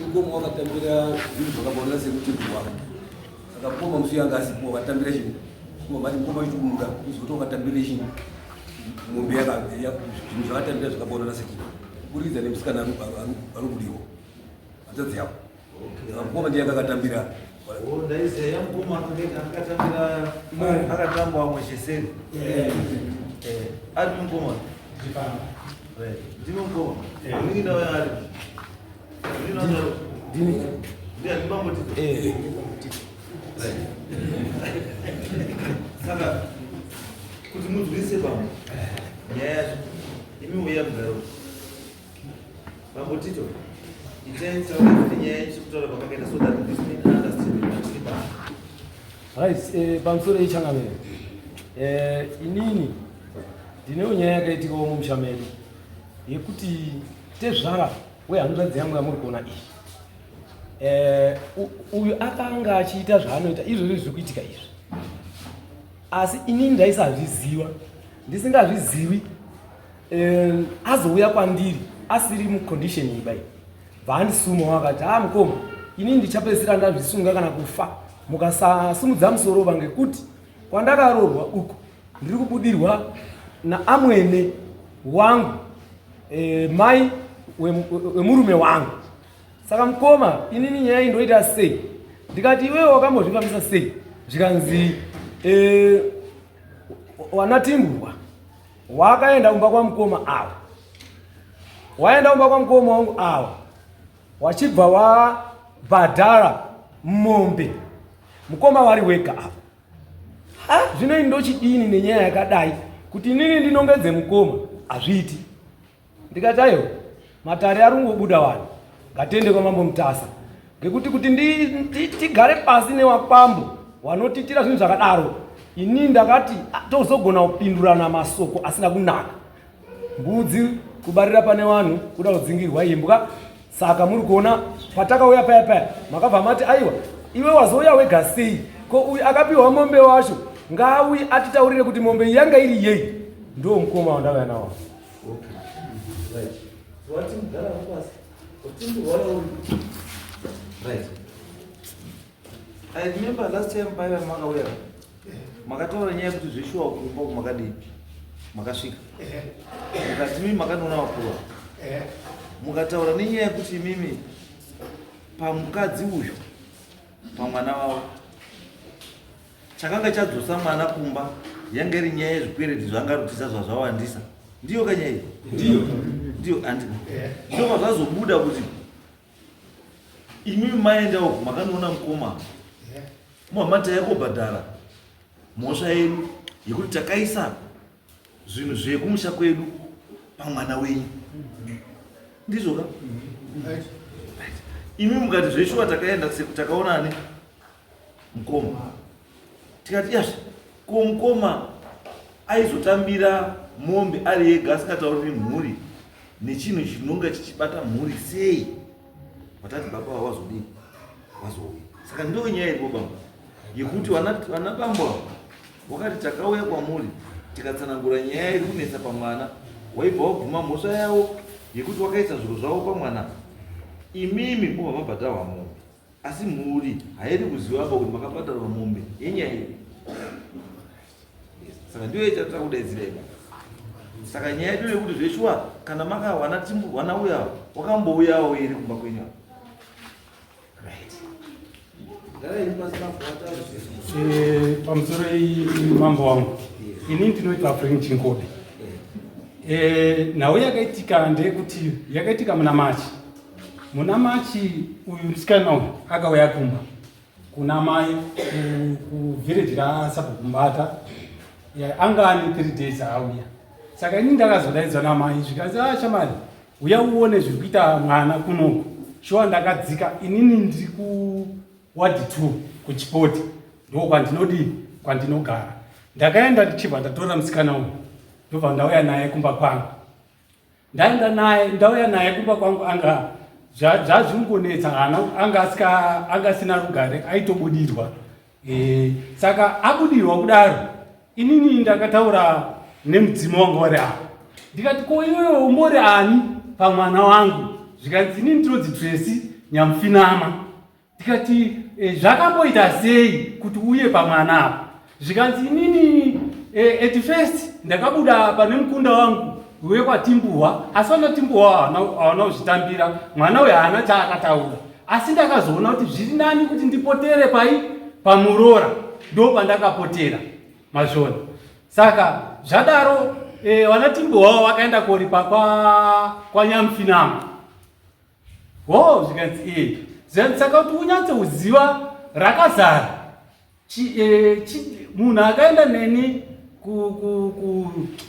Mukoma wakatambira zvinhu zvakabaonera sekuti kuwaka saka mukoma musi yanga asipo wakatambira chinhu mukoma mati mukoma chikumuka kuzoti wakatambira chinhu mombe zvinhu zvakatambira zvakabaonera sekuti kuburikidza nemusikana ari kudiwa hanzvadzi yavo saka mukoma ndiye akakatambira oh, ndaiziva yamukoma akatambira akatamba wamwe cheseri eh. Eh, ari mukoma ndimi mukoma munin'ina wayo ari ndini eh. Saka kuti munzwise pamwe nyaya yacho imi uya mugaro bambo Tito itai taura kuti nyaya yacho kutaura kwamakaita so that this man understand matiri pano. Right, eh, pamusoro yechangamire eh, inini ndinewo nyaya yakaitikawo mumusha medu yekuti tezvara wehanzvadzi yangu yamuri kuona iyi eh, uyu akanga achiita zvaanoita izvozvi zviri kuitika izvi asi inini ndaisazviziva ndisingazvizivi eh, azouya kwandiri asiri mucondition iyi bai bvaandisuma wakati a ah, mukoma inini ndichapedzisira ndazvisunga kana kufa mukasasimudza musoro va ngekuti kwandakaroorwa uku ndiri kubudirwa naamwene wangu e, mai wemurume wangu saka mukoma inini nyaya iyi ndoita sei ndikati iwewe wakambozvifambisa sei zvikanzi e, wanatimburwa wakaenda kumba kwamukoma awa waenda kumba kwamukoma wangu awa wachibva wabhadhara mombe mukoma wari wega apa ah, zvino ini ndochidini nenyaya yakadai kuti inini ndinongedze mukoma hazviiti ndikati aiwa matare ari kungobuda wani ngatiende kwamambo mutasa ngekuti kuti tigare pasi newakwambo wanotiitira zvinhu zvakadaro ini ndakati ah, tozogona kupindurana masoko asina kunaka mbudzi kubarira pane vanhu kuda kudzingirwa imbwa saka muri kuona patakauya paya paya makabva mati aiwa iwe wazouya wega sei ko uyu akapiwa mombe wacho ngaauye atitaurire kuti mombe iyi yanga iri yei ndo mukoma wandauya nawo I remember last time paiva makauya makataura nyaya yekuti zveshuwa kumba uku makadii makasvika mukati mimi makanoona vakuru mukataura nenyaya yekuti imimi pamukadzi uyu pamwana wavo chakanga chadzosa mwana kumba yanga iri nyaya yezvikwereti zvanga rutisa zvazvawandisa ndiyo kanyaya iyi ndiyo ndiyo andi ndo pazvazobuda kuti imimi maenda uku makanoona mukoma muhamati yakobhadhara mhosva yedu yekuti takaisa zvinhu zvekumusha kwedu pamwana wenyu ndizvo ka imi mukati zveshuwa takaenda takaona ani mukoma tikati yazve ko mukoma aizotambira mombe ari ega asingatauriri mhuri nechinhu chinonga chichibata mhuri sei vatati baba vavazodii vazouya saka ndiyo nyaya iripo baba yekuti vana bambo ava wakati takauya kwamuri tikatsanangura nyaya iri kunetsa pamwana waibva wabvuma mhosva yavo yekuti wakaisa zviro zvavo pamwana imimi mobva mabhadharwa mombe asi mhuri haidi kuziva apa kuti makabhadharwa mombe yenyaya iyi saka ndiyo yechatira kudaidzira ipa saka nyaya yedu yekuti zveshuwa kana makawana timburwana uya wakambouyawo here kumba kwenyu eh, pamusoro mambo wangu ini ndinoitwa frank chinkobe eh, nhau yakaitika ndeyekuti yakaitika muna machi muna machi uyu musikana uyu akauya kumba kuna mai kuvhireji rasabukumbata anga ane three days auya saka ini ndakazodaidzwa namai zvikanzi a ah, shamari uya uone zviri kuita mwana kunoku shuwa ndakadzika inini ndiri kuwadi two kuchipoti ndo kwandinodii kwandinogara ndakaenda ndichibva ndatora musikana uyu ndobva ndauya naye kumba kwangu ndaenda naye ndauya naye kumba kwangu anga Zvazvingonetsa hana anga asina rugare aitobudirwa e, saka abudirwa kudaro inini ndakataura nemudzimu wangu wari apa ndikati ko iwewe umbori ani pamwana wangu zvikanzi inini ndinonzi Tracy Nyamufinama ndikati e, zvakamboita sei kuti uye pamwana apa zvikanzi inini e, at first ndakabuda pane mukunda wangu wekwatimbuhwa asi vanatimbuhwa hawana kuzvitambira mwana uyo haana chaakataura asi ndakazoona kuti zviri nani kuti ndipotere pai pamuroora ndo pandakapotera mazvona saka zvadaro e, vanatimbuhwa vakaenda koripa kwaNyamufinama kwa ho zvikanzi e zvikanzi saka kuti unyatsoziva rakazara e, munhu akaenda neni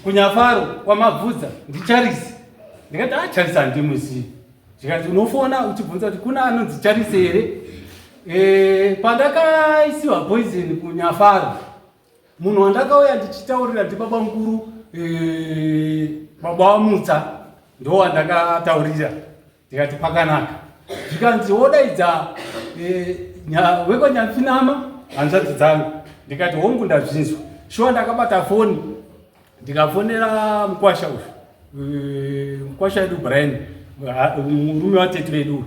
kunyafaro kwamabvudza ndicharisi ndikati a ah, charisi handimuzivi zvikanzi unofona uchibvunza kuti kuna anonzi charisi here e, pandakaisiwa poison kunyafaro munhu wandakauya ndichitaurira ndibaba mukuru e, baba wamutsa ndowandakataurira ndikati pakanaka zvikanzi wodaidza e, wekwanyamfinama hanzvadzi dzangu ndikati hongu ndazvinzwa shuwa ndakabata foni ndikafonera mukwasha uyu e, mukwasha wedu Brian murume watete vedu uyu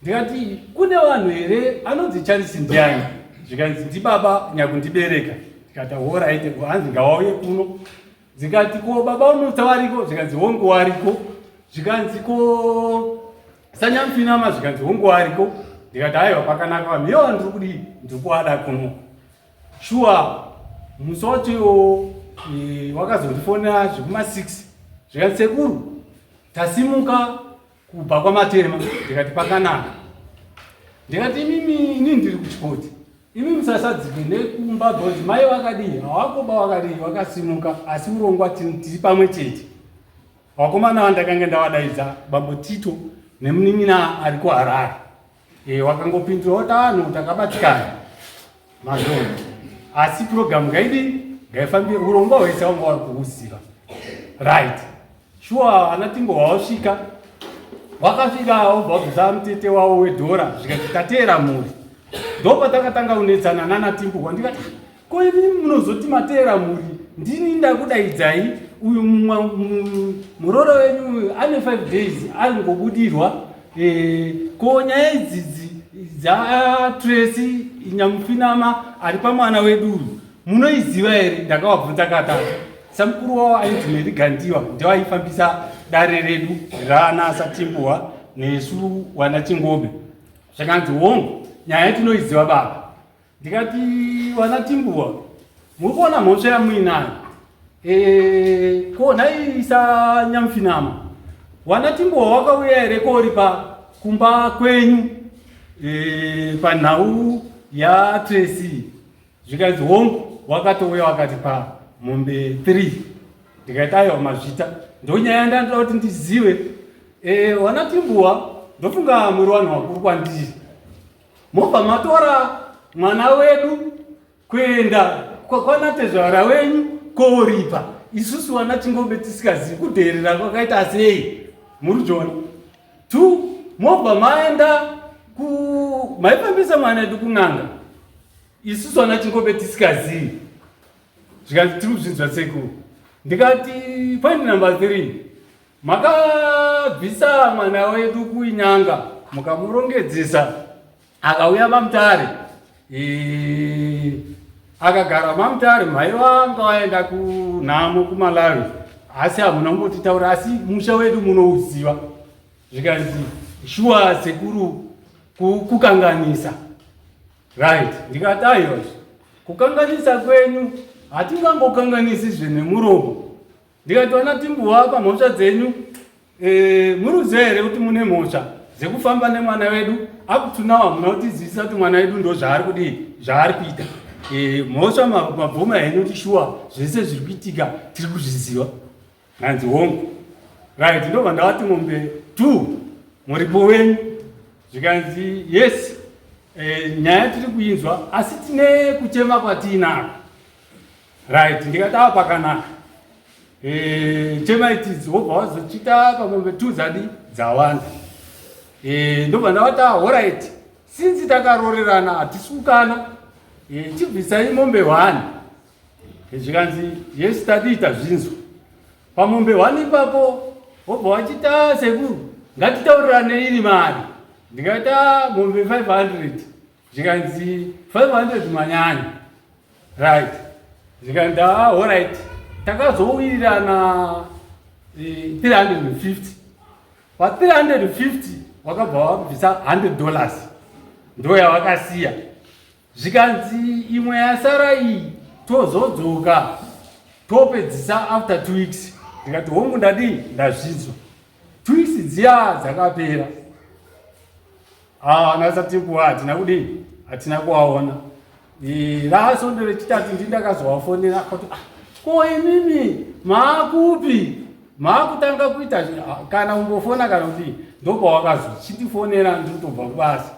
ndikati kune vanhu here anonzi Charisi ndiani zvikanzi ndibaba nyakundibereka ndikati horaite hanzi ngawauye kuno zvikati ko baba unotsa wariko zvikanzi hongu wariko zvikanzi ko sanyamufinama zvikanzi hongu wariko ndikati aiwa pakanaka vanhu ivo ndiri kudii ndiri kuada kuno shuwa musi wacho iwo e, wakazondifonera zvekuma 6 zvikanzi sekuru tasimuka kubva kwamatema ndikati pakanaka ndikati imimi ini ndiri kuchikoti imi musasadzike nekumba because mai vakadii hawakoba vakadii vakasimuka asi urongwa tiri pamwe chete vakomana vandakanga ndavadaidza bambo Tito nemunin'ina ari kuHarare e, wakangopindura kuti anhu takabatikana mazona asi purogiramu ngaidi ngaifambire urongwa hwese wanga wari kuhuziva right shuwa ana Timbo wawasvika wakasvika wobva wabvisa mutete wavo wedhora zvikati tateera mhuri ndopatakatanga kunetsana nana Timbo wandikati ko imi munozoti mateera mhuri ndini ndakudaidzai uyu muroro wenyu uyu ane 5 days angobudirwa e, ko nyaya idzidzi dzaTracy Nyamufinama ari pamwana wedu uyu munoiziva here ndakavabvunza katatu samukuru wavo ainzi Meri Gandiwa ndewaifambisa dare redu rana Satimbuwa nesu wana Chingobe zvakanzi hongu nyaya tinoiziva baba ndikati wana Timbuwa muri kuona mhosva yamuinayo e, ko nhaisa Nyamufinama wana Timbuwa wakauya here koripa kumba kwenyu e, panhau yaTracy zvikanzi hongu wakatouya wakati pa mombe 3 ndikati aiwa mazvita ndonyaya ndandoda kuti ndizive e, wana Timbuwa ndofunga muri vanhu vakuru kwandiri mobva matora mwana wedu kuenda kwanatezvara wenyu kooripa isusu wana Chingombe tisikazivi kudherera kwakaita sei muri jona two mobva maenda ku maifambisa mwana edu kun'anga isusu wana Chingombe tisikazivi zvikanzi tiri kuzvinzwa sekuru ndikati point number 3 makabvisa mwana wedu kuinyanga mukamurongedzesa akauya mamutare e, akagara mamutare mai vanga vaenda kunhamo kuMalawi asi hamuna kumbotitaura asi musha wedu munouziva zvikanzi shuwa sekuru kukanganisa right ndikati aiwa kukanganisa kwenyu hatingangokanganisi zvenemuromo ndikati vana Timbuwa pamhosva dzenyu e, muruziva here kuti mune mhosva dzekufamba nemwana wedu up to now hamuna kutizivisa kuti mwana wedu ndo zvaari kudii zvaari kuita e, mhosva mabvuma henyu kuti shuwa zvese zviri kuitika tiri kuzviziva hanzi hongu right ndobva ndavati mombe two muripo wenyu zvikanzi yes e, nyaya tiri kuinzwa asi tine kuchema kwatiinako right ndikati ava pakanaka e, chema itidzi wobva wazochita pamombe two dzadi dzawanda Eh, ndobva ndavati horait since takaroorerana hatisi kukana eh, chibvisai mombe one eh, zvikanzi yes tadiita zvinzwa pamombe one ipapo wobva wachita sekuru ngatitaurirane iri mari ndikaita mombe 500 zvikanzi 500 manyanya right zvikanzi ah, horit takazowirirana 350 Pa 350 wakabva wabvisa 100 dollars ndo yawakasiya zvikanzi imwe yasara iyi tozodzoka topedzisa after two weeks ndikati hongu ndadii ndazvinzwa two weeks dziya dzakapera ah, ana satimbuwa hatina kudii hatina kuwaona rasondo rechitatu ndi ndakazowafonera kuti ah, ko imimi maakupi maakutanga kuita ah, kana kungofona kana kuti ndopawakazochitifonera ndikutobva kubasa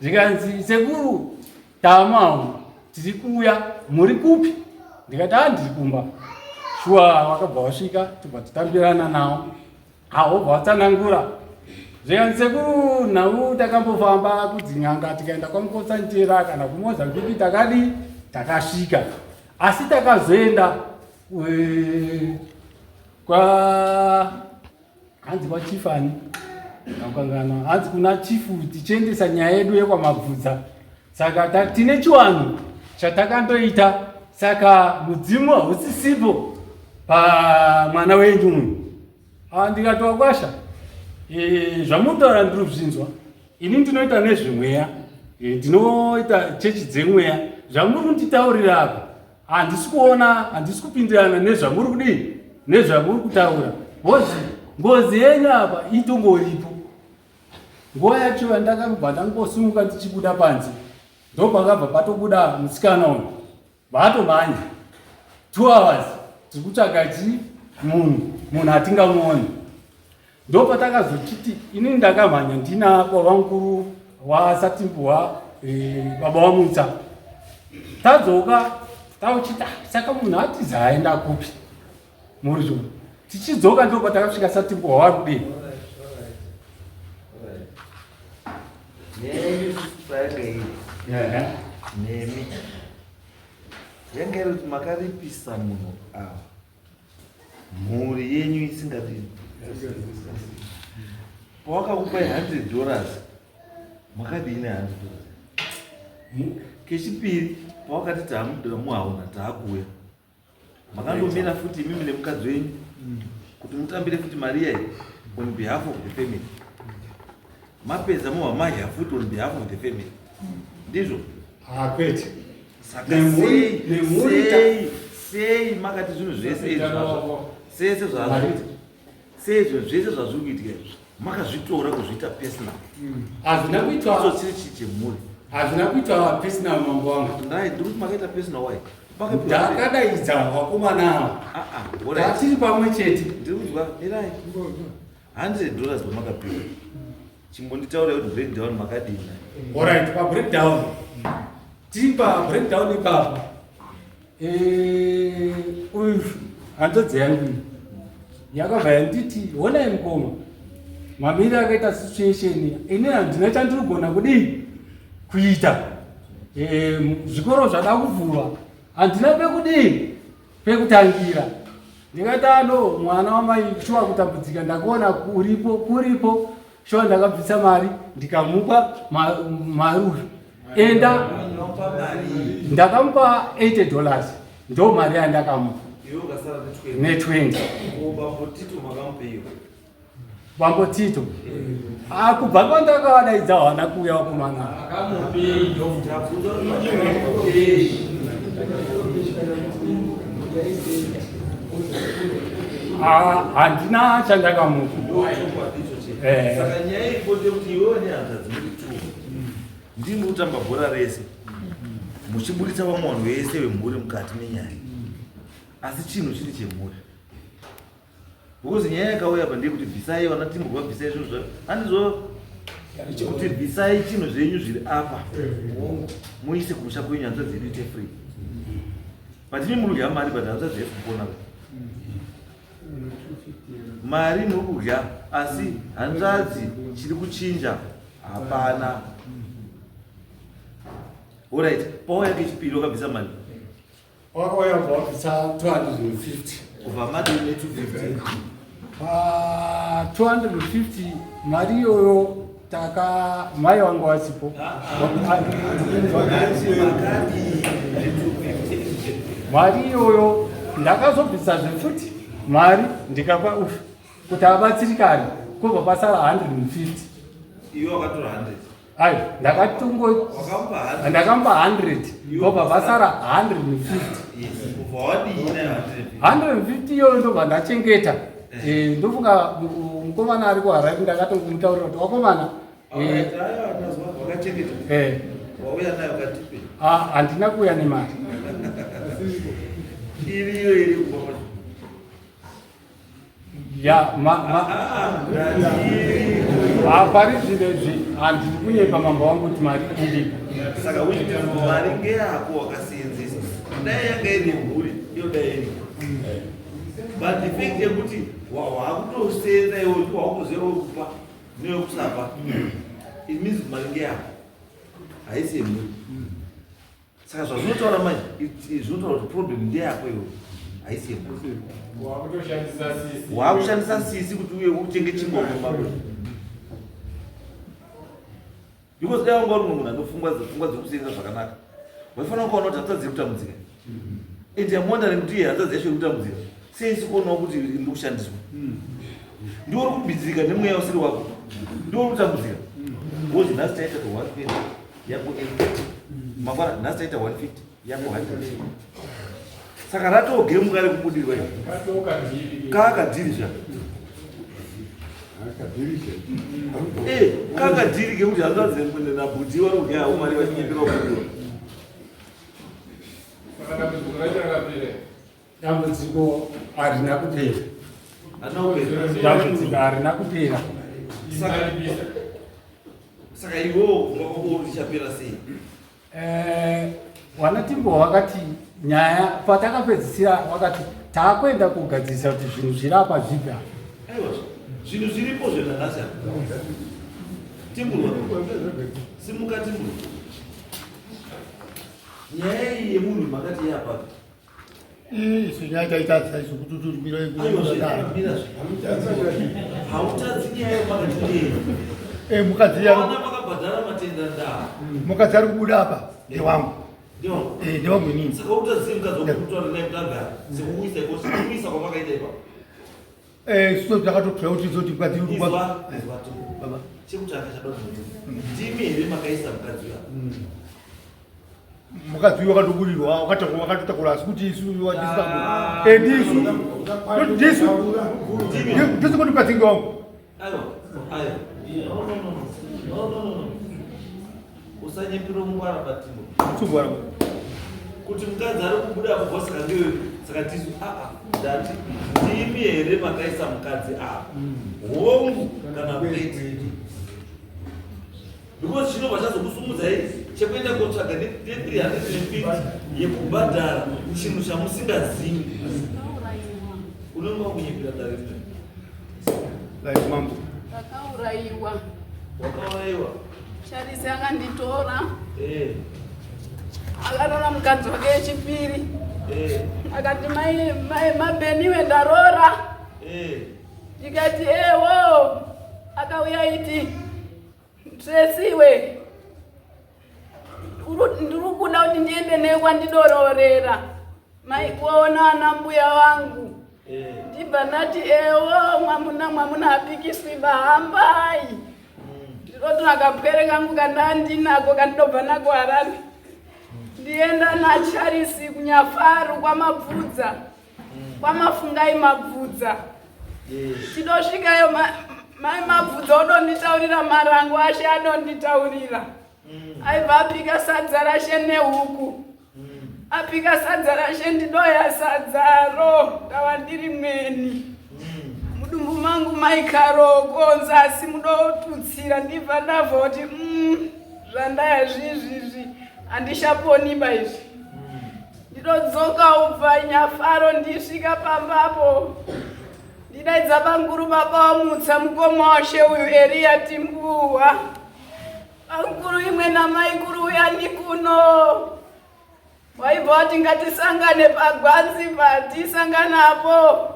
zvikanzi sekuru tamawo tiri kuuya muri kupi ndikati a ah, ndiri kumba shuwa wakabva wasvika tobva tatambirana nawo Ahobva watsanangura zvikanzi sekuru nhau takambofamba kudzin'anga tikaenda kwamukotsanjera kana kumozambiki takadii takasvika asi takazoenda eh, kwa hanzi kwachifani ndakangana hanzi kuna chifu tichiendesa nyaya yedu yekwamabvudza saka tine chiwanhu chatakandoita saka mudzimu hausisipo pamwana wenyu uyu Ah, ndikati wakwasha eh, zvamunotaura ndiri kuzvinzwa ini ndinoita nezvemweya eh, ndinoita chechi dzemweya zvamuri kunditaurira apa handisi kuona handisi kupindirana nezvamuri kudii nezvamuri kutaura bhozi ngozi yenyu apa itongoripo nguva yacho yandakabva ndangosimuka ndichibuda panze ndopakabva patobuda musikana uyu Vatomhanya 2 hours tiri kutsvaga chi munhu munhu atingamuoni ndopatakazochiti ini ndakamhanya ndina baba mukuru wasatimbuwa e, baba wamutsa tadzoka tauchiti ah, saka munhu atiza aenda kupi muri tichidzoka ndopatakasvika satimbuwa wari kudii Nemi yanga iri kuti makaripisa munhu ava mhuri yenyu isingadini pawakakupai 100 dollars makadii ne 100 dollars kechipiri pawakati taamuhauna taakuuya makandomira futi imimi nemukadzi wenyu kuti mutambire futi mari iyayi on behalf of the family mapedza mova madya futi on behalf of the family ndizvo ah, kwete saka sei sei makati zvinhu zvese izvazvo sese zvazvo sei zvinhu zvese zvazviri kuitika izvi makazvitora kuzviita personal hmm. hazvina kuitwa icho chiri chii chemhuri hazvina kuitwa personal mambo wangu ndai ndiri kuti makaita personal why ndakadaidza vakomana ava ah, ah, tatiri pamwe chete ndiri kuzwa mirai 100 dollars pamakapiwa chimbonditaura kuti breakdown makadini orit pabreakdown tiri pabreakdown ipapo Eh, uyu hanzvadzi yangu yakabva yanditi honai mukoma mamiri akaita situation ini handina chandirikugona kudii kuita eh, zvikoro zvada kuvhurwa handina pekudii pekutangira ndikati ano mwana wamai shuwa kutambudzika ndakuona kuripo kuripo Shuwa ndakabvisa mari ndikamupa mari uyu enda ndakamupa 80 dollars ndo mari yandakamupa ne 20 bambo Tito ah, kubva kwandakavadaidza hawana kuuya vakomana Ah, handina chandakamupa eh. saka nyaya iripo ndeyekuti iwewe nehanzvadzi muri two ndimi kutamba bhora rese muchiburitsa vamwe vanhu vese vemhuri mukati menyaya asi chinhu chiri chemhuri because nyaya yakauya apa ndeyekuti bvisai vana timurwa bvisai zvinhu zva handizvo kuti bvisai chinhu zvenyu zviri apa muise kumusha kwenyu hanzvadzi yedu ite free but imi muri kudya mari but hanzvadzi yesu kupona. Mari muri kudya asi hanzvadzi chiri kuchinja hapana. Alright, pauya kechipiri wakabvisa mari. Wakauya kubva wabvisa 250. Kubva mari ne 250. Pa 250 mari iyoyo taka mai wangu wasipo. Mari iyoyo ndakazobvisazve futi mari ndikapa ufu kuti abatsirikane kubva pasara 150. Iwe wakatora 100. Ayo ndakatongo ndakamupa 100 kobva vasara 150. 150 iyoyo ndobva ndachengeta. Eh, ndofunga mukomana ari kuHarare ndakatongomutaurira kuti wakomana eh, eh. Ah, handina kuuya nemari. Iriyo iri ya ma ma ah, pari zvino izvi handiri kunyepa mambo wangu kuti mari iripo saka uchiti mari ngeyako wakaseenzesa dai yanga iri mhuri iyo dai iri but the fact yekuti wakutosenza iwe wakutoziva wekupa newekusapa it means mari ngeyako haisi yemhuri saka zvazvinotaura manje zvinotaura kuti problem ndeyako iwe haisi yemhuri waakushandisa sisi kuti uye utenge chingwa kumba because dai wanga uri munhu anofungwa pfungwa dzekusenza zvakanaka waifanira kuona kuti hanzvadzi iri kutambudzika and am wondering kuti iye hanzvadzi yacho iri kutambudzika sei isi kuonawo kuti ndiri kushandiswa ndiwo uri kubhidzirika nemweya usiri wako ndiwo uri kutambudzika because nhasi taita to 120 yako 80 mangwana nhasi taita 150 yako 100 saka ratogemuka rekubudirwa iri kakadhiri zva eh, kakadhiri kekuti hanzvadzi nabhudhi vari kudya havo mari vachinyepera kubudirwa Dambudziko harina kupera. Dambudziko harina kupera. Saka iwewo kwako richapera sei? Eh, wana Timbo wakati nyaya patakapedzisira wakati taakuenda kugadzirisa kuti zvinhu zviri apa zvibva. Aiwa, zvinhu zviripo zvenanhasi apa. Timburwa. Simuka Timburwa. Nyaya iyi yemunhu makati yapapi? Isu nyaya taitadza isu kuti tutumira hautadzi nyaya yemakati ndei eh, mukadzi yaro makabhadhara matenda ndaa mukadzi ari kubuda apa ndewangu eh, ndewangu inini saka utadzi mukadzi wokutaura naye kutanga sekukuisa iko sekukuisa kwamakaita ipapo eh, isu takatotora kuti zoti mukadzi uri baba chekutanga chada kuti ndimi here makaisa mukadzi uya mukadzi uyu wakatoburirwa wakatotakura asi kuti isu wadisika ah. eh, ndisu ndisu ndisu kuti mukadzi ngewangu usanyepero mungwara batimo sungwara kuti mukadzi ari kubuda kubva saka ngewe saka tisu aa ndati ndimi here makaisa mukadzi apa hongu kana kwete because chinobva chazokusumudzai chekuenda kotsvaga ne350 yekubhadhara chinhu chamusingazivi unenge wakunyepera dare like mambo ndakaurayiwa wakaurayiwa sharisi akanditora eh. akaroora mukadzi wake yechipiri eh. akati mabheniwe ndaroora eh. ndikati ewo akauya iti Tracy we ndiri kuda kuti ndiende newe kwandidororera mai kuona ana mbuya vangu eh. ndibva ndati ewo mwamuna mwamuna apikiswi vahambai mm. ndinotora kapwere kangu kandandinako kandinobva nako harare ndienda nacharisi kunyafaru kwamabvudza kwamafungai mabvudza tidosvikayo mai mabvudza odonditaurira marango ashe adonditaurira mm. aibva apika sadza rashe nehuku mm. apika sadza rashe ndidoya sadzaro ndava ndiri mweni mm. mudumbu mangu maikarokonza asi mudotutsira ndibva ndabva kuti zvandaya zvizvizvi handishaponiba izvi Ndinodzoka ubva nyafaro ndisvika pambapo. Ndidaidza banguru baba wamutsa mukoma washe uyu Eriya Timbuwa. Banguru imwe namaikuru uyani kuno. Waibva wati ngatisangane pagwanzi patisanganapo.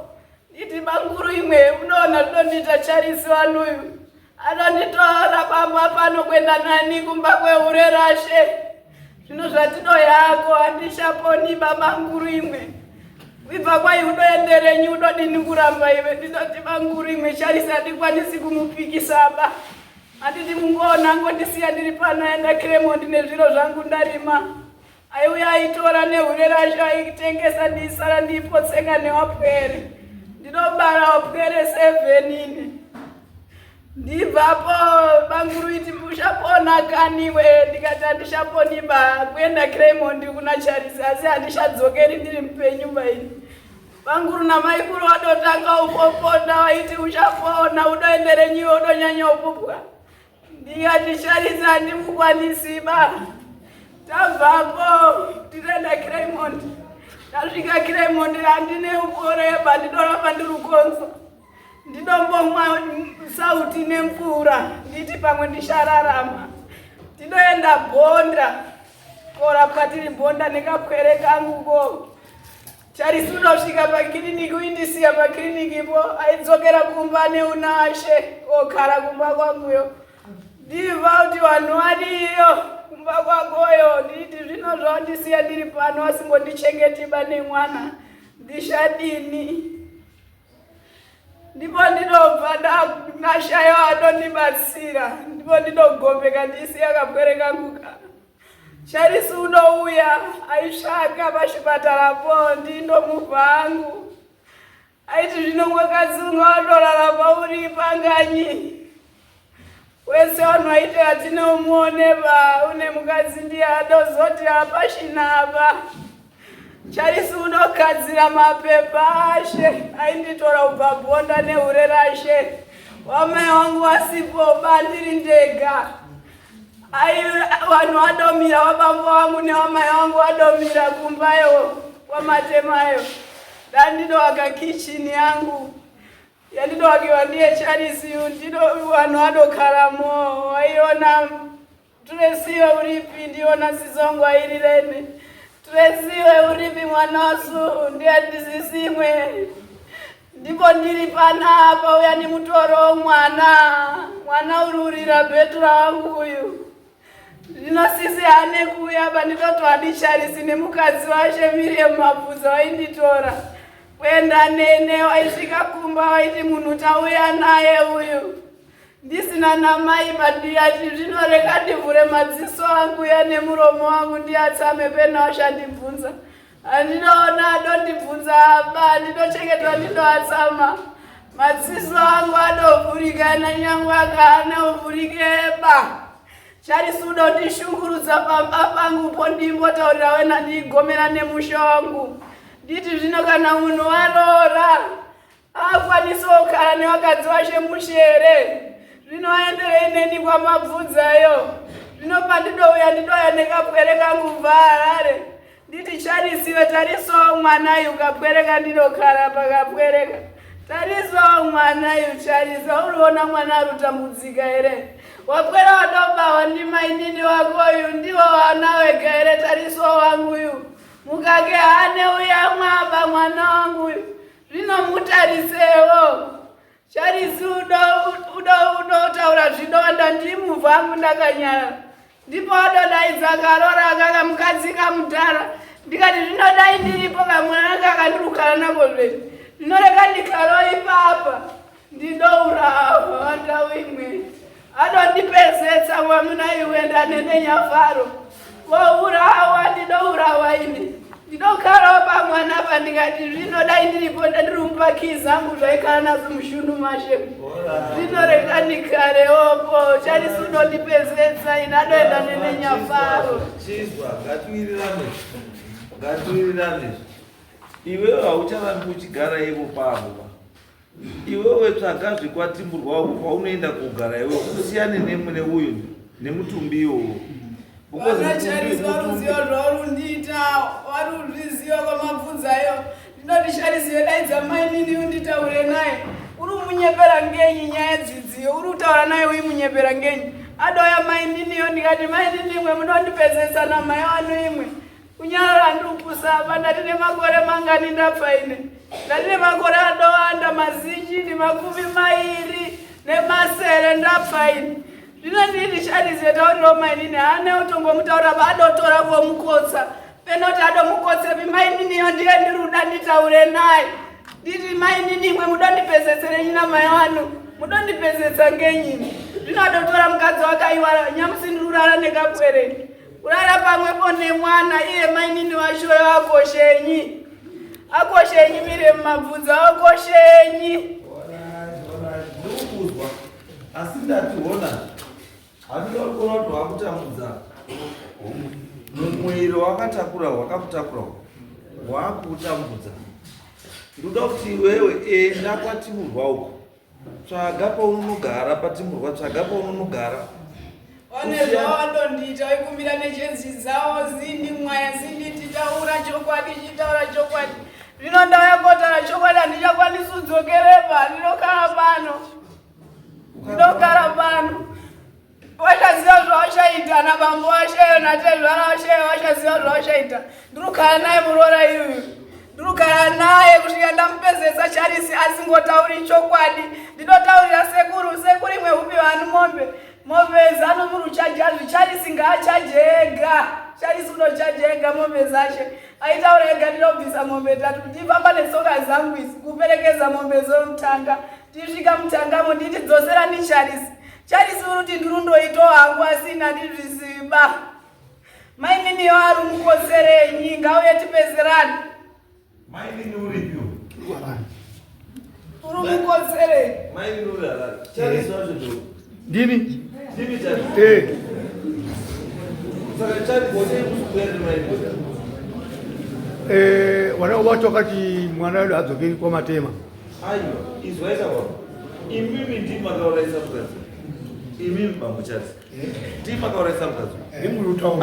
Nditi banguru imwe unoona zvinondiita Charisi wanu uyu. Anonditora pamba pano kuenda nani kumba kwehure rashe. Zvino zvatino yako handichaponi baba nguru imwe. Ibva kwai unoenderenyi unodini kuramba iwe ndinoti banguru imwe Charisi handikwanisi kumupikisa ba. Handiti mungoona angondisiya ndiri pano aenda Cremont nezviro zvangu ndarima. Aiuya aitora nehure racho aitengesa ndisara ndipotsenga newapwere. Ndinobara wapwere sevenini. Ndibvapo banguru iti ushapona kaniwe ndikati handishaponi ba kuenda Cremont kuna Charisi asi handichadzokeri ndiri mupenyu baini. Banguru namaikuru wadotanga upoponda waiti uchapona udoenderenyiwe udonyanya upupwa. Ndikati Charisi handimukwanisi ba. Tabvapo tinoenda Cremont. Tasvika Cremont handine uporeba ndidoramba ndiri rukonzo. Ndidombomwa sauti nemvura nditi pamwe ndichararama. Tinoenda Bonda korapwa tiri Bonda nekapwere kangu ko. Charisi unosvika pakiriniki uindisiya pakiriniki po aidzokera kumba neunashe okara kumba kwanguyo. Ndiva kuti vanhu variyo kumba kwakoyo nditi zvino zvawandisiya ndiri pano asingondichengeti ba nemwana ndishadini. Ndipo ndinobva ndashaiwa anondibatsira ndipo ndinogombeka ndisiya kapwere kangu ka. Charisi unouya aitsvaka pachipatarapo ndindomupa hangu aiti zvino mwakadzi unga pauri panganyi wese vanhu vaiti hatine umuoneba une mukadzi ndiye adozoti hapashina apa Charisi unogadzira mapepa ashe ainditora kubva bonda nehure rashe wamai wangu wasipo bandiri ndega Ai vanhu vadomira wabambo wangu newamai wangu vadomira kumbayo kwamatemayo ndandinowaka kitchen yangu yandinowakiwa ndiye Charisi ndino vanhu vadokaramo waiona Tresiwe uripi ndiona sizongo airirene Tresiwe uripi mwana wasu ndiye ndisisimwe Ndipo ndiri panapa uya nemutoro mwana mwana uri urira bhetura wangu uyu zvino sisi hane kuuya panditoti wadicharisi nemukadzi washe Miriam Mabvudza wainditora kuenda nene waisvika kumba waiti munhu tauya naye uyu ndisina namai pandiyati zvino reka ndivhure madziso angu ya nemuromo wangu ndiyatsame pena washandibvunza Andinoona adondibvunza apa andinochengetwa ndinoatsama madziso angu adovhurika nanyangwe akaana uvhurikeba Charisi udondishungurudza pamba pangu po ndimbotaurira wena ndigomera nemusha wangu nditi zvino kana munhu waroora Haakwanisi kugara nevakadzi vashe mushe here? Zvino aenderei neni kwamabvunzayo. Zvino pandinouya ndinouya nekapwere kangu kubva Harare. Nditi Charisiwe tarisawo mwana uyu kapwere kandinogara pakapwereka. Tarisawo mwana uyu Charisa uriona mwana ari kutambudzika here? Wapwera wadobawa ndimainini wako uyu ndiwo wana wega here tarisawo wangu uyu. Mukake hane uyamwa mwana wangu uyu. Zvino mutarisewo. Charisi udo udo udotaura zvidonda ndimuvhu angu ndakanyara. Ndipo adodaidza karora kaka mukadzi kamudhara. Ndikati zvino dai ndiripo kamwana kakandirukana nako zvedi. Zvinoreka ndikaro ipapa. Ndinourawa vandau imwe. Anondipezetsa mwamuna iwe ndanene nyafaro. Wourawa ndinourawa ini. Ndinogarawo pamwana apa ndikati zvino dai ndiripo ndandiri kumupa kii zangu zvaikara nazo mushundu mashe. Zvino rega ndikarewopo charisi unondipezetsa ini adoenda nene nyafaro. Chizwa ngatiwirirane. Ngatiwirirane. Iwewe haucharambi uchigara ivo pavo. Iwewe tsvaga zvekwatimburwa uko kwaunoenda kogara iwewe usiyane nemune uyu nemutumbi iwowo. Because mutumbi mutumbi zvaurundiita waruzviziva kwamabvunzayo. Ndinoti Sharisi yodaidza mainini unditaure naye. Uri kumunyepera ngenyi nyaya dzidziyo? Uri kutaura naye uimunyepera ngenyi? Adouya maininiyo ndikati mainini imwe munondipedzesa namai wanu imwe. Kunyarara ndiri kupusa apa ndati nemakore mangani ndapfa ine. Ndati nemakore adowanda mazinji nemakumi mairi nemasere ndapfa ine. Zvino ndini Sharisi yotaurirawo mainini haana kutongomutaura adotora vomukotsa. Penoti adomukotsepi maininiyo ndiye ndiruda nditaure naye nditi mainini imwe mudondipedzetsere nyina mai wanu mudondipedzetsa ngenyini zvino adotora mukadzi wakaiwara nyamusi ndirurara nekapwereni kurara pamwepo nemwana iye mainini wachoyo akoshenyi akoshenyi mire mumabvudzi akoshenyi asi ndati hona Handida kuona kuti wakutambudza mumwiri wakatakura wakakutakura wakutambudza. Ndoda kuti iwewe enda kwatimurwa uko, tsvaga paunonogara patimurwa, tsvaga paunonogara. One zvawandondiita waikumbira nechenzi dzawo zindi mwaya zindi titaura chokwadi chitaura chokwadi zvino ndauya kotaura chokwadi handichakwanisi kudzokerepa ndinokara pano ndogara pano vachaziva zvavachaita nabambo vasheyo natezvara vasheyo vachaziva zvavachaita ndirikugara naye muroora iyuyu ndirikugara naye kusvika ndamupedzesa charisi asingotauri chokwadi ndinotaurira sekuru sekuru imwe hupi vanhu mombe mombe zanu muruchaja zvicharisi ngaachaje ega charisi unochaje ega mombe zache aitaura ega ndinobvisa mombe tatu ndifamba netsoka zangu idzi kuperekeza mombe zomutanga Tisvika mutangamo nditi dzosera ndi Charles. Charles uri kuti ndiri ndoito hangu asi ini handizviziva. Mainini yo ari mukotserenyi ngauye tipedzerane. Mainini uripi? Uri mukotserenyi. Mainini uri Harare. Charles wacho ndo. Ndini. Ndimi Charles. Eh. Saka Charles sei musukuya ndimainini? Eh, wana wacho wakati mwana wedu adzokeri kwamatema. Aiwa, izwai ka baba. Imimi ndimi makaurayisa mukadzi. Imimi bambo Charles. Ndimi makaurayisa mukadzi.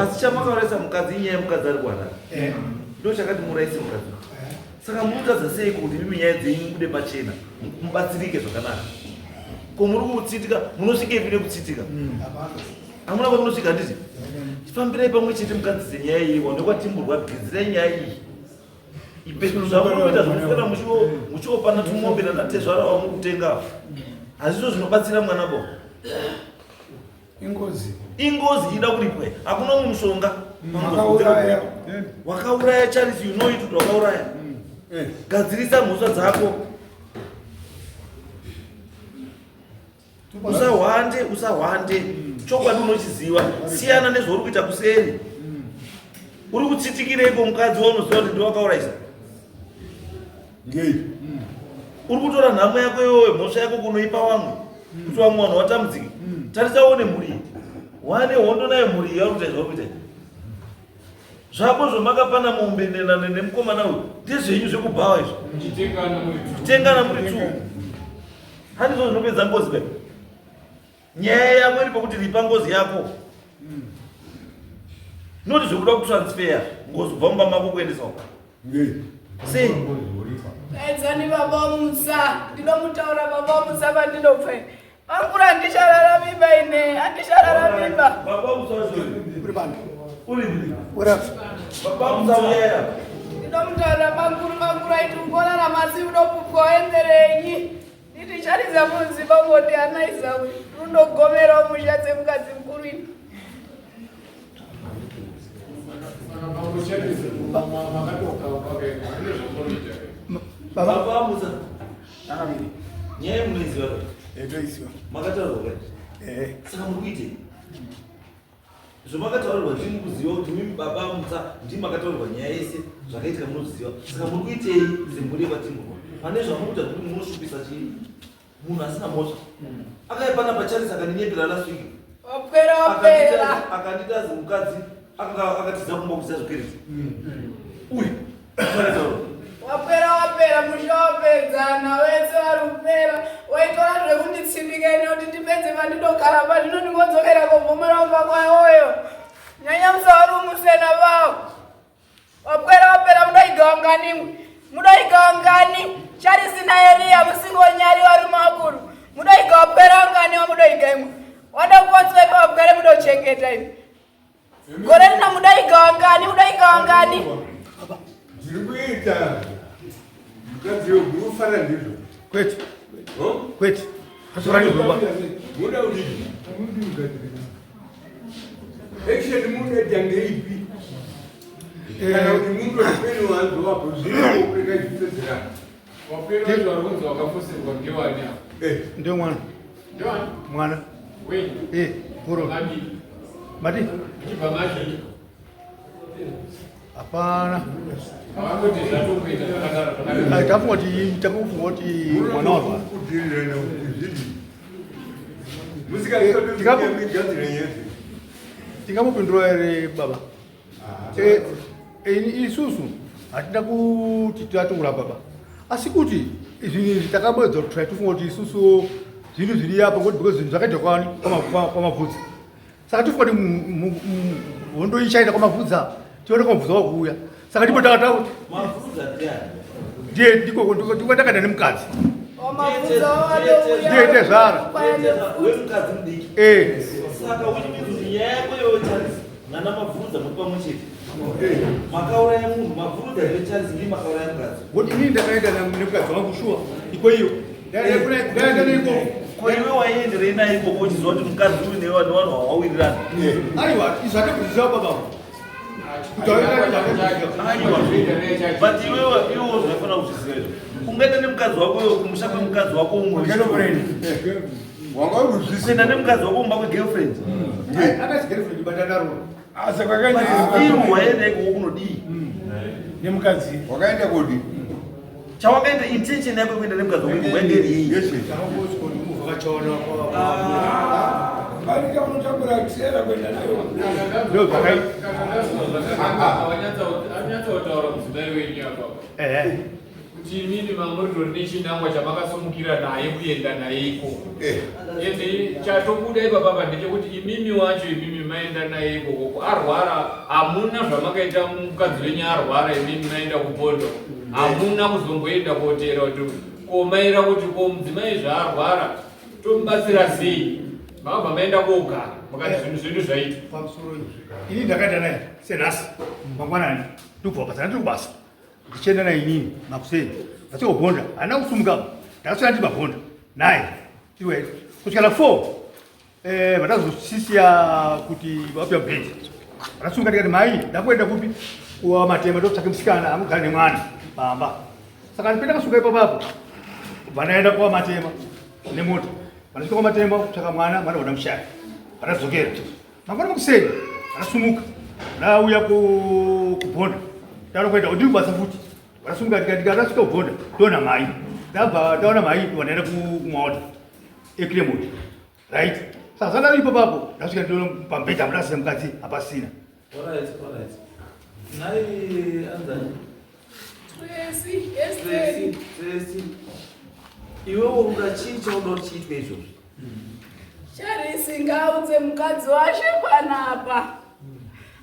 Asi chamakaurayisa mukadzi inyaya yemukadzi ari kuharare. Eh. Ndo chakati muurayise mukadzi. Eh. Saka murikutadza sei kuti imimi nyaya dzenyu mubude pachena mubatsirike zvakanaka? Ko muri kutsitika munosvikepi nekutsitika? Hmm. Hamuna kwamunosvika handiti? Fambirai pamwe chete mukadzi dzenyaya iyi wandokwatimburwa gadzirai nyaya iyi. Zvamunoita zvokuswera muchiopana tumombe nanatezvara wamuri kutenga hazvizvo zvinobatsira mwana bo. Ingozi. Ingozi ida kuripwa. Hakuna umwe mushonga. Wakauraya. Wakauraya Charles you know it kuti wakauraya. Eh. Gadzirisa mhosva dzako. Usahwande, usahwande. Chokwadi unochiziva. Siyana nezvauri kuita kuseri. Uri kutsitikireiko mukadzi waunoziva kuti ndiwakaurayisa? Ngei? Uri kutora nhamo yako iwewe, mhosva yako kunoipa vamwe. Kuti vamwe vanhu vatambudzike. Tarisa uone mhuri iyi. Wane hondo nayo mhuri iyi yauri kuita zvauri kuita. Zvako zvamakapana mombe nemukomana uyu ndezvenyu zvekubhawa izvo. Kutengana muri two. Handizvo zvinopedza ngozi be. Nyaya yako iri pakuti ripa ngozi yako. Not zvekuda kutransfer ngozi kubva mumba mako kuendesa uko. Sei? Edzani baba Musa, ndinomutaura baba Musa vandinobva. Bangura handicharara mimba ine, handicharara mimba. Baba Musa uri pano. Uri Uri apa. Baba Musa uyaya. Ndinomutaura banguru, banguru aiti ungorarama asi unopupwa waenderenyi. Nditi charidza munzi pabonde ana Isau rundogomerawo musha dzemukadzi mukuru ini. Baba Musa. Nyaya munoiziva? Eh, toiziva. Makataurwa kai? Eh. Saka muri kuitei? Zvamakataurirwa ndimi kuziva kuti mimi baba Mutsa ndimi makataurirwa nyaya yese zvakaitika munoziva. Saka muri kuitei semhuri yekwaTimurwa? Pane zvamunoita kuti munosvipisa chii? Munhu asina mhosva. Akauya panapa Charles akandinyepera last week. Wapwera wapera. Akandita azi mukadzi akanga akatiza kumba kuziva zvikwereti. Uyu. Wapera wapera musha wapedzana wese vari kupera waitora zvekunditsipika ine kuti ndipedze pandinogara pa zvino ndingodzokera kobvomera kumba kwayoyo nyanya musavari umusena vawo wapwera wapera munoigawa nganimwe. Mudoiga wangani? Charisi naEriya musingonyari varume vakuru. Mudoiga wapwere wangani wamudoiga imwe? Wada kukotsweka wapwere mudochengeta imwe. Gore rino mudoiga wangani? Mudoiga wangani? Ndiri kuita mukadzi wegurufara ndizvo. Kwete. Kwete. Muda udii? Action muda ita ngeipi? Kana kuti mundu wepeni wanzowapo zviripo kurega zvipedzerana. Wapera wacho vari kunzi wakafosirwa ndewani apa? Eh, ndio mwana. Ndewani? Mwana. Wenyu? Eh, poro. Madii? Mati? Chibva madii? Hapana. Havangoti zvatongoita zvakadaro zvakadaro. Tafunga kuti tafunga kuti mwana warwara. Tingamupindura here baba? Eh, eh, isusu hatina kuti tatongura baba, asi kuti zvinhu izvi takamboedza kuti tifunga kuti isusu zvinhu zviri apa ngokuti because zvinhu zvakaita kwani kwamavhudzi, saka tifunga kuti hondo ichaenda kwamavhudzi apa, tione kwamavhudzi wakuuya, saka ndipo takata ndiye ndiko ndiko takaenda nemukadzi ndiye tezvara. Wemukadzi mudiki. Eh. Saka which means kuti nyaya yako iwewe Charles nana Mabvurudza muri pamwe chete makauraya munhu. Mabvurudza iwe Charles ndii makauraya mukadzi. Ngokuti inini ndakaenda nemukadzi wangu shuwa iko iyo ndaenda neikoko. Ko iwe waienderei naye ikoko uchiziva kuti mukadzi uyu newe nevanhu hawawirirana? Aiwa, izvatokuzviziva baba. Aiwa, but iwewe iwewo zvaifanira kuzviziva izvo, ungaenda nemukadzi wako iwe kumusha kwemukadzi wako umwe, kuenda nemukadzi wako kumba kwegirlfriend? Akasi girlfriend batandaro. Iwe waenda ikoko kunodii? Nemukadzi. Wakaenda kodi? Chawakaenda, intention yako yekuenda nemukadzi wako ikoko yainge iri yei? Barika unotakura kusera kuenda nayo. Ndo zvakai. Anyatsotaura mudzimai wenyu apa kuti imini mamuritori nechinangwa chamakasumukira naye kuenda naye ikoko, ende chatobuda ipapapa ndechekuti imimi wacho, imimi maenda naye ikokoko arwara, hamuna zvamakaita. Mukadzi wenyu arwara, imimi maenda kupondo, hamuna kuzomboenda koteera kuti komaira kuti ko mudzimai zvaarwara tomubatsira sei. Makabva maenda kogara, mukati zvinhu zvedu zvaita. Pamusoro ini ndakaenda naye senhasi mangwanani, ndobva basa, ndiri kubasa, ndichienda naye inini makuseni ndachikobhonda, handina kusumuka, ndakasvika ndiri pabhonda naye iwe kusvikana 4 vandazosisiya kuti vauya mubhendi. Ndasumuka ndikati, mai, ndakuenda kupi? Kumatema, ndokutsvake musikana angogara nemwana pamba. Saka ndipenda kasuka ipapapo, bva ndaenda kwamatema nemota. Vandasvika kwamatema kutsvaka mwana, mwana vada mushaya, vandadzokera mangwana makuseni. Vandasumuka, ndauya kubhonda, ndaona kuenda ndiri kubasa futi. Vandasumuka ndikati ndasvika kubhonda, ndoona mai, ndabva ndaona mai, vandaenda kumaota eClermont, right? Saka zvandari ipapapo, ndasvika ndiona pamubhedha mudasiya mukadzi hapasina. Alright, alright. Nhai anzani? Tracy, Esther. Tracy. Iwewo unoda chii chaunoda kuti chiitwe izvozvo? Charisi ngaudze mukadzi washe panapa.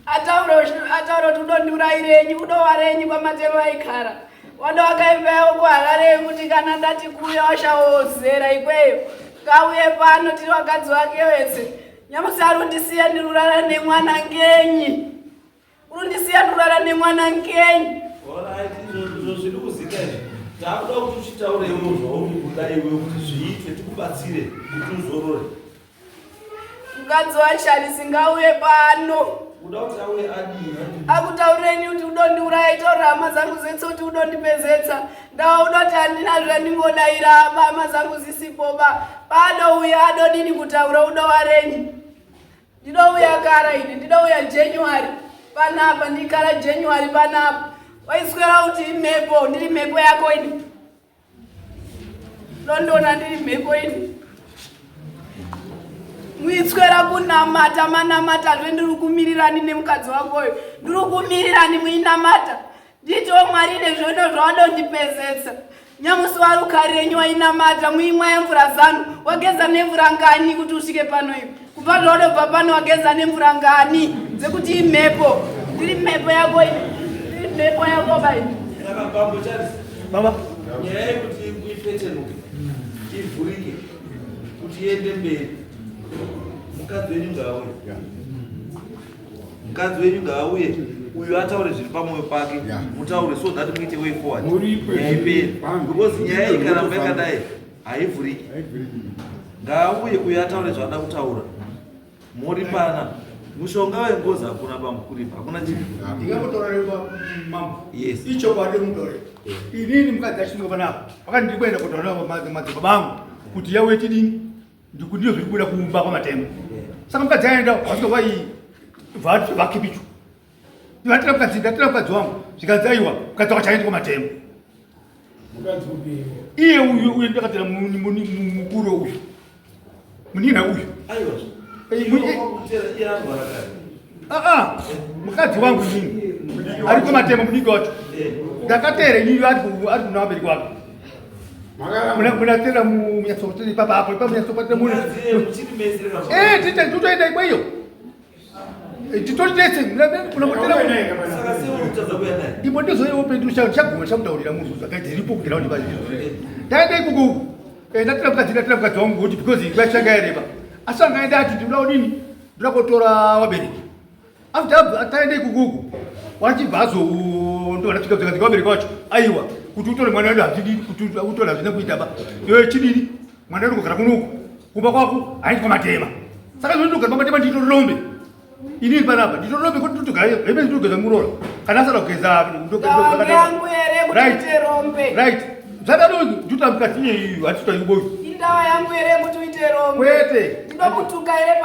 Ataura kuti udondiurayirenyi, udowarenyi kwamatema aikara. Wado wakaimbayo kuHarare kuti kana ndati kuuya washaozera ikweyo. Ngauye pano tiri vakadzi vake wese. Nyamusi ari kundisiya ndirurara nemwana ngenyi? Urundisiya ndirurara nemwana ngenyi? Alright, izvo zviri kuzika izvi. Takuda kuti uchitaure iwewo zvauri kuda iwewe kuti zviitwe, tikubatsire kuti uzorore. Mukadzi waCharisi ngauye pano. Uda kuti auye adii? Akutaureni kuti udondiuraya, taurira hama dzangu dzetse kuti udondipezetsa. Ndawa udoti handina zvandingodayira ba, hama dzangu zisipo ba. Paadouya adodini kutaura udowarenyi? Ndinouya kara ini, ndinouya January panapa, ndikara January panapa. Waiswera kuti imhepo, ndiri mhepo yako ini. Londona ndiri mhepo ini. Muitswera kunamata manamatazve, ndiri kumirirani nemukadzi wakoyo, ndiri kumirirani muinamata, nditiwo Mwari nezvono zvawadondipezetsa. Nyamusi warukarirenyu wainamata muimwa yemvura zanu, wageza nemvura ngani kuti usvike pano iwe? Kubva zvawadobva pano wageza nemvura ngani dzekuti imhepo? Ndiri mhepo yako ini, ndiri mhepo yako bai. Saka bambo Charles, Baba, nyaya yekuti ifetenuke ivhurike kuti iende mberi, mukadzi wenyu ngaauye, mukadzi wenyu ngaauye uyu ataure zviri pamwoyo pake, mutaure so that muite way forward, nyaya iperi, because nyaya iyi ikaramba yakadai haivhuriki. Ngaauye uyu ataure zvaada kutaura, moripana. Mushonga wengozi hakuna pamukuripa, hakuna chinhu. Ndingangotaura mambo? Yes. Ichokwadi mutore. Inini mukadzi achinga panapa vakati ndiri kuenda kutaura madzibaba angu kuti yauye tidini, ndiyo zviri kubuda kumba kwamatemo. Saka mukadzi aenda, vasvika vai vakipichwa. Ndatira mukadzi, ndatira mukadzi wangu, zvikanzi aiwa, mukadzi wako chaendi kwamatemo. Iye uyu, uyu ndakatira mukuru uyu, munina uyu. Aiwa. Iye arwara kare. Aa, mukadzi wangu inini ari kwamatemo, mudiki wacho ndakateera inini, ari kuna vabereki wake. Munatera munyatsokutera ipapa apo ipapo munyatsokutera mune. Mukadzi muchiri mese? Eh, tite totoenda ikweyo. Titori tese munangotera. Saka sei uri kutadza kuuya naye? Ipo ndizoiwo pendu chaguma chamutaurira munhu zvakaita iripo kugira kuti pazvizvo ndaenda ikoko uku. Ndatira mukadzi, ndatira mukadzi wangu kuti because nguva yachanga yareba, asi angaenda ati ndinoda kudini, ndoda kotora vabereki. After taenda ikoko uku, wachibva azo ndovana svika zvika vabereki vacho, aiwa, kuti utore mwana wedu hazvidi, kuti utore hazvina kuita ba iwe chidini, mwana wedu kugara kunoku kumba kwako haindi kwamatema. Saka zvino ndogara pamatema, nditorombe inini panapa, nditorombe kuti ndotogara hembe, ndinogeza muroora kana asada kugeza. Ndawangu yangu here kuti uite rombe? Right, zvadaro ndoita mukadzi iyeyu hatitoita iboyo. Indawa yangu here kuti uite rombe? Kwete. Ndinokutuka here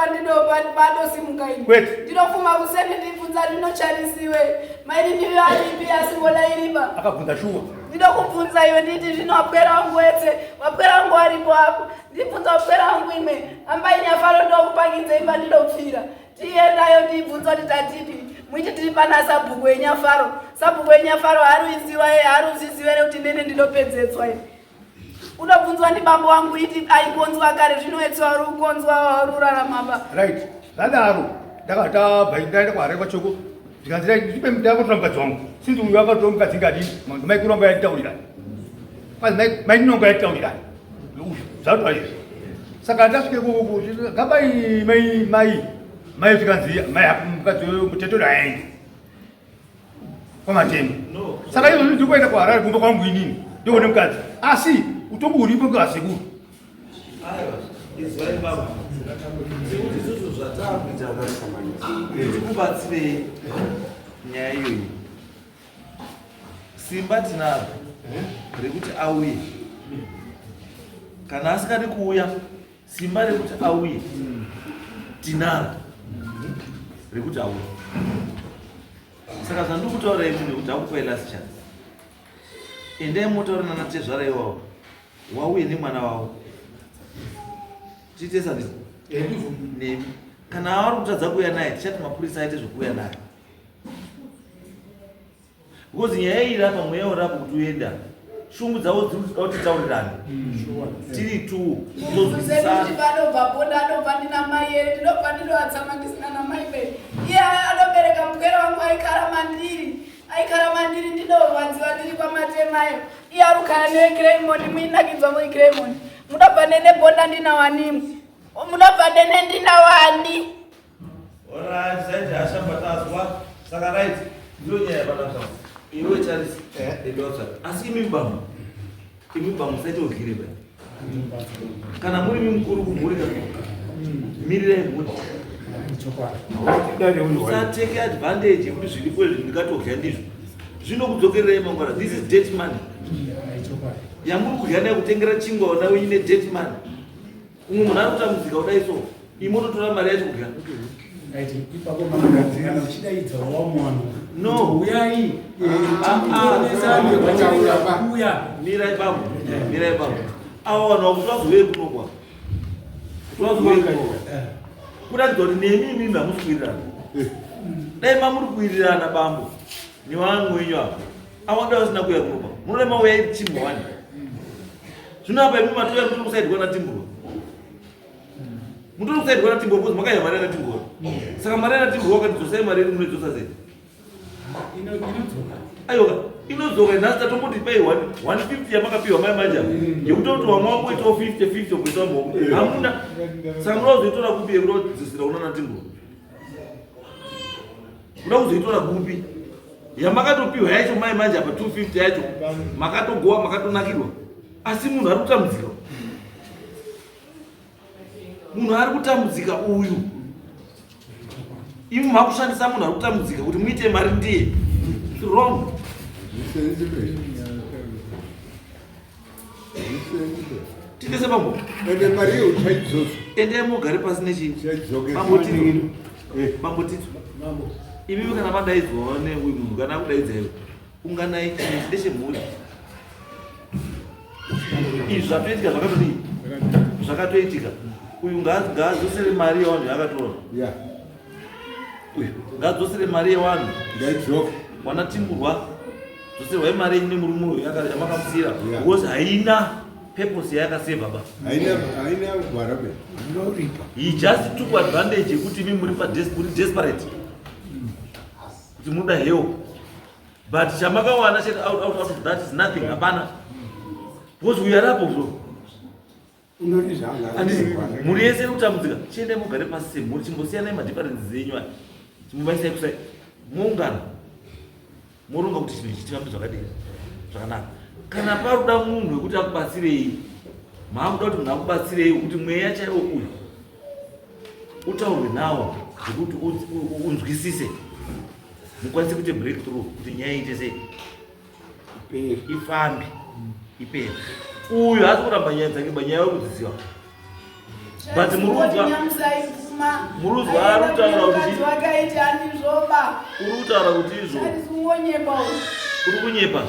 pandosimuka ini? Kwete. Ndinofuma kuseni ndibvunza ndinocharisiwe mairi ndiyo aripi asingoda iripa. Akabvunza shuwa. Ndinokubvunza iwe, nditi zvino wapwera wangu wetse, wapwera wangu waripo apo, ndibvunza wapwera wangu imwe ambai nyafaro ndokupangidza imba ndinopfira tiendayo, ndibvunza kuti tatipi muiti tiri pana sabhuku wenyafaro. Sabhuku wenyafaro haruiziwa haruziziva here kuti nene ndinopedzetswa ini? Unobvunzwa ndibambo wangu iti aikonzwa kare, zvinoetsewa uri kukonzwa uri urarama pa. Right, zvadaro ndakatabva ndaenda kuHarare kwachoko, zvikanzi ndipe ndakotora mukadzi wangu, sinzi uyu akatora mukadzi ngadini, maikuru wangu yaitaurirani, kwanzi maininongo yaitaurirani uyu zvatoa izvi. Saka ndasvike gabai mai mai mai, zvikanzi mai mukadzi mutetori haendi kwamatema. Saka izvozvi ndiri kuenda kuHarare kumba kwangu inini, ndoone mukadzi, asi utongo uripo ngasekuru. Aiwa, izwai baba, sekuti isusu zvataakuita tikubatsirei nyaya iyoyi, simba tinaro rekuti auye. Kana asingadi kuuya, simba rekuti auye tinaro rekuti auye. Saka zvandiri kutaura imi nekuti akupai last chance, endai motaura nanatezvara iwawo, wauye nemwana wavo, tiite sandii nemi. Kana vari kutadza kuuya naye, tichati mapurisa aite zvekuuya naye, because nyaya iyi rapa mweya urapo kuti uenda, shungu dzavo dziri kuda kuti taurirane tiri tu. Tozwisisana kuti panobva ponda anobva ndina mai here, ndinobva ndinoatsama ndisina namai be. Iye anobereka mupwere wangu aikara mandiri, aikara mandiri, ndinorwadziwa ndiri kwamatemayo, iye ari kugara neCraymond, muinakidzwa muCraymond. Munobva nene bonda ndina wanimwe, munobva nene ndina wani. Alright, saiti ashambatazwa. Saka right, ndiyo nyaya yapanapa. Iwe Charles, ndotsva. Asi imi bambo, imi bambo musaite udyire ba. Kana muri mukuru kumhuri ka, mirirai mhuri. Usateke advantage yekuti zviripo izvi ndingatodya ndizvo. Zvinokudzokererai mangwana. This is debt money. Yamuri kudya nayo kutengera chingwa wana wenyu ne debt money. Umwe munhu ari kutambudzika kudai so, imi mototora mari yacho kudya. Right, ipapo makagadzirana uchidaidza wamwana. No. Uyai. Ah, Uya. Mirai bambo, mirai bambo. Ava vanhu vakuti vazouye kunokwa, kuti vazouye kunokwa, kuratidza kuti nemi imimi hamusi kuwirirana. Dai mamuri kuwirirana bambo nevamwe wenyu ava, ava dai vasina kuuya kunokwa. Munoda mauya timu one. Zvino apa imi matouya mutori kusaidwa naTimburwa, mutori kusaidwa naTimburwa because makaiya mari yanaTimburwa. Saka mari yanaTimburwa wakati dzosai mari yedu, munoidzosa sei? Inodzoka. Aiwa inodzoka nhasi tatomboti pai 150 yamakapiwa mai manje apa yekutoti wamwe wakuitawo 50 50 kuisa muhomwe hamuna. Saka munoda kuzoitora kupi yekuda kudzosera kuna natinguro? Kuda kuzoitora kupi? Yamakatopiwa yacho mai manje apa 250 yacho makatogowa makatonakirwa asi munhu ari kutambudzika. Munhu ari kutambudzika uyu. Imi makushandisa munhu ari kutambudzika kuti muite mari ndiye. It's wrong. Titese bambo. Ende mari iyo uchaidzosa. Endai mugare pasi nechii? Bambo Tito. Bambo Tito. Imi kana madaidzwa neuyu munhu kana akudaidzai unganai chinhu ndechemhuri. Izvi zvatoitika zvakatodii? Zvakatoitika. Uyu ngaadzosere mari yevanhu yaakatora. Uyu ngaadzosere mari yevanhu. Ngaidzoke. Wanatimburwa dzoserwai mari yenyu nemurume uyu yamakamusiyira because haina purpose yayakaseva ba. Haina haina gwara be. Unoripa. He just took advantage yekuti imi muri pa muri desperate. Kuti munoda help. But chamakawana chete out, out, out of that is nothing, hapana. Because we are up so. Andisi, mhuri yese iri kutambudzika, chiendai mugare pasi semhuri, chimbosiyanai madifferences enyu aya. Chimbovaisai kusai. Moungana. Moronga kuti chinhu ichi chifambe zvakadii. Zvakanaka. Kana paruda munhu wekuti akubatsirei, maakuda kuti munhu akubatsirei wekuti mweya chaiwo uyu utaurwe nawo zvekuti unzwisise. Mukwanise kuite breakthrough kuti nyaya iite sei ifambe ipere. Uyu haasi kuramba nyaya dzake ba nyaya yekudziziva but muruzwa muruzwa ari kutaura kuti uri kutaura kuti izvo uri kunyepa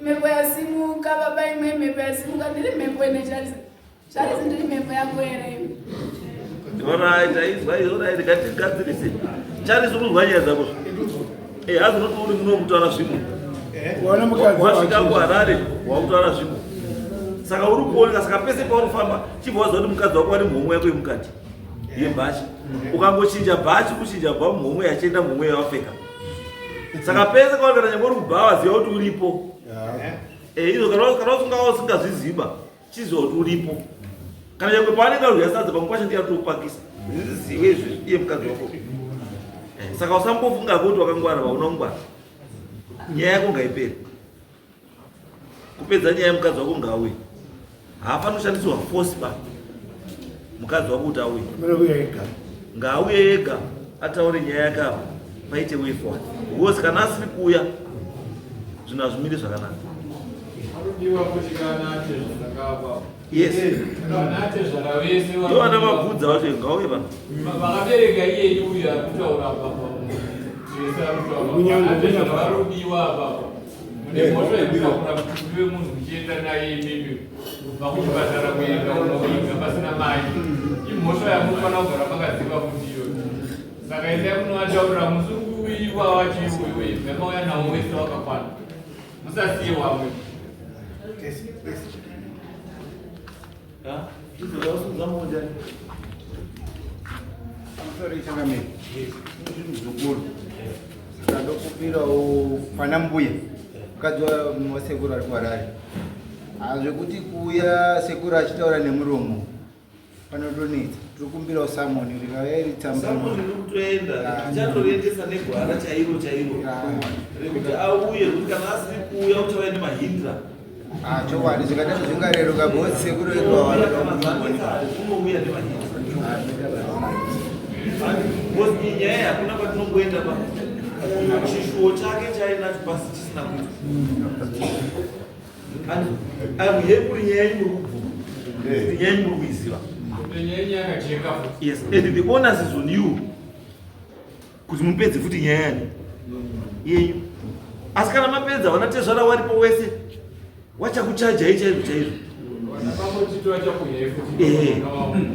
mhepo yasimuka baba imwe mhepo yasimuka ndiri mhepo ine charisa Charles ndiri mhepo yako here? Alright, aizwa izvo right, ngatigadzirise. Charles uri kuzwa nyaya dzako. Eh, hazi unoti uri muno kutaura zvimwe. Wana mukadzi wasvika kuHarare wakutaura zvimwe. Saka uri kuoneka saka pese pauri kufamba chibva waziva kuti mukadzi wako wari muhomwe yako yemukati yebhachi. Ukangochinja bhachi kuchinja kubva muhomwe yachienda muhomwe yawapfeka. Saka pese kwauri kana nyangwe uri kubhawa ziva kuti uripo. Eh, izvo kana usingazviziva Chiziva kuti uripo. Kana nyangwe paanenge arudya sadza pamwe pacho ndiye atopakisa. Zvizive izvi iye mukadzi wako. Saka usambofunga kuti wakangwara vauna kungwara. Nyaya yako ngaipere. Kupedza nyaya mukadzi wako ngauye. Haafani kushandisirwa force ba. Mukadzi wako kuti auye. Ngauye ega ataure nyaya yake apa paite way forward. Because kana asiri kuuya zvinhu hazvimiri zvakanaka. Yes. Ndivo vana mabvudza vacho ngauye pano. Vakabereka iyeyu uyu ari kutaura apa. Vese ari kutaura. Atezvara varudiwa apa. Mune mhosva yekutakura mutumbi wemunhu muchienda naye imimi kubva kuchipatara kuenda kunoviga pasina mai. Imhosva yamunofanira kugara makaziva kuti iyoyo. Saka endai munovataurira musi uri kuuyiwa wacho iwoyo ibva mauya nawo wese wakakwana. Musasiye wamwe. Pamusoro changamire, muzukuru saka ndokumbirawo pana mbuya mukadzi wasekuru ari kuHarare. Zvekuti kuuya sekuru achitaura nemuromo panotonetsa, tiri kumbirawo samoni rikauya iri tsamba. Samoni iri kutoenda, tichatoriendesa negwara chairo chairo rekuti auye, kuti kana asiri kuuya uchauya nemahindra. Chokwadi zvikadaro zvingareruka because sekuru vedu unouya nemahindra. Because iyi nyaya hakuna kwatinongoenda pa chishuwo chake chainacho pasi chisina kuitwa. And I'm happy kuti nyaya yenyu muri kubvuma. Kuti nyaya yenyu muri kuiziva. Nyaya yenyu yakajeka futi. Yes, and the onus is on you kuti mupedze futi nyaya yani yenyu. Asi kana mapedza vana tezvara waripo wese wachakuchajai chaizvo chaizvo.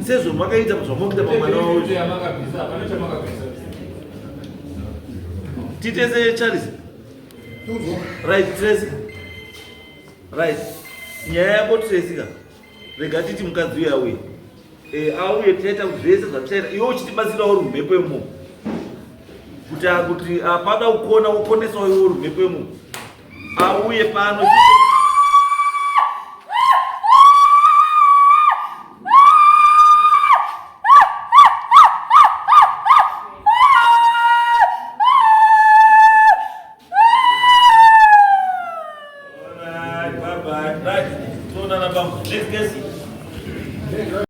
Sezvo makaita zvamokuita pamwana wavo. Titese Charles. Right, Tracy. Right. Nyaya yako Tracy ka. Rega titi mukadzi uyu auye. Auye tichaita zvese zvatichaita. Iwe uchitibatsirawo uri mumhepo imomo. Kuti kuti apada kukona ukonesawo iwe uri mhepo yemunhu. Auye pano